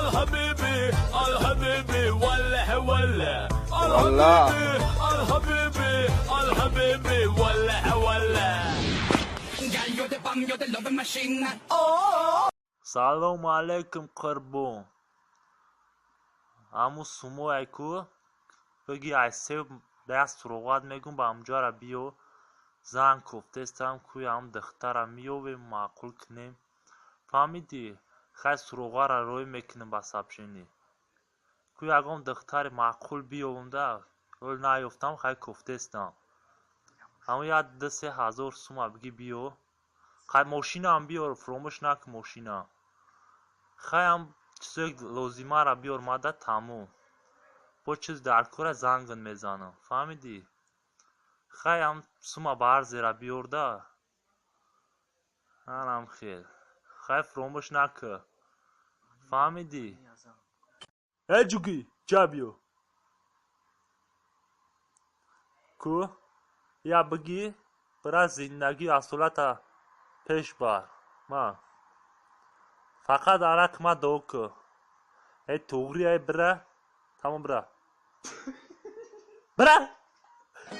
الحبيبي الحبيبي ولا ولا. والله. الحبيبي الحبيبي ولا ولا. Салому алейкум, Қурбон. Ҳамун сумое ку биги, ай сев як суроғат мегум, ба ҳамҷояра биё. Зан кофтестам, кӯи ҳам духтара меёвем, маъқул кунем, фаҳмидӣ? Хай, суроғаро роӣ мекунем ба сообщение. Ку ягон духтари маъқул биёвам да, ҳол наёфтам, хай, кофтестам. Ҳамун як 2-3 ҳазор сума биги, биё. Хай, мошинаам биёр, фуромӯш накун мошина. Хай, ҳам чизои лозимаро биёр мада, тамом. Бо чиз дар кора зангн мезанам, фаҳмидӣ? Хай, ҳам сума ба ҳар зера биёр да. Ҳанам хел, хай, фуромӯш накун, фаҳмидӣ? Э, ҷугӣ, ҷа биё ку, я бигӣ, бира, зиндагӣ асолата пеш бар. Ма фақат арақ ма дуо ку. Э, туғри, ай, бира, тамом, бира, бира.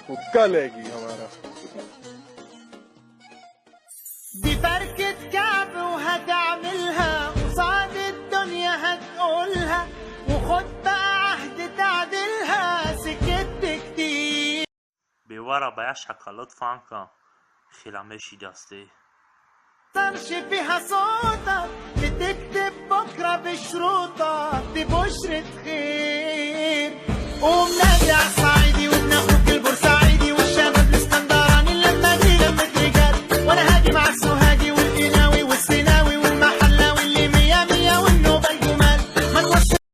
हुक्का लेगी हमारा। دي فركة كعب وهتعملها، قصاد الدنيا هتقولها، وخد بقى عهد تعدلها، سكت كتير. Бевара ба як шоколад фан кам, хела мешидасте. صرش فيها صوتك، بتكتب بكرة بشروطك، دي بشرة خير. قوم نادي.